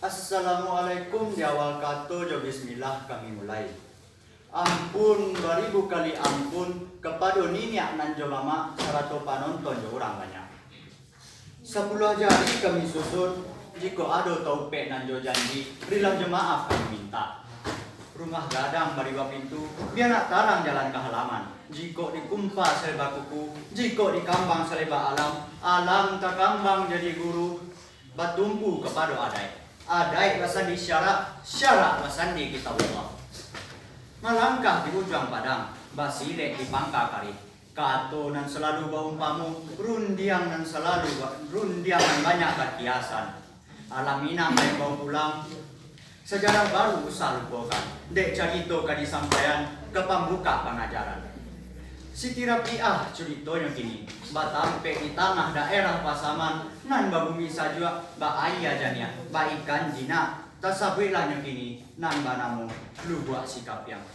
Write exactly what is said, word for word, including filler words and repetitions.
Assalamualaikum, di awal kato jo bismillah kami mulai. Ampun, baribu kali ampun kapado niniak nan jo mamak, sarato panonton jo urang banyak. Sapuluah jari kami susun, jikok ado taupek nan jo janji, rilah jo maaf kami mintak. Rumah gadang baribuah pintu, bia nak tarang jalan ka halaman. Jikok dikumpa saleba kuku, jikok dikambang saleba alam, alam takambang jadi guru, batumpu kapado adaik. Adaik basandi syarak, syarak basandi Kitabullah. Malangkah di ujuang padang, basilek di pangka karih. Kato nan salalu baumpamo, rundiang nan salalu ba-, rundiang nan banyak bakiasan. Alam Minang lai bawa pulang, sajarah baru usah lupokan. Dek carito ka disampaian, ka pambukak pangajaran. Siti Rapiah curitonyo kini, batampek di tangah daerah Pasaman, nan babumi sajuak, baaia janiah, baikan jinak, tasabuiklah nyo kini, nan banamo Lubuak Sikapiang.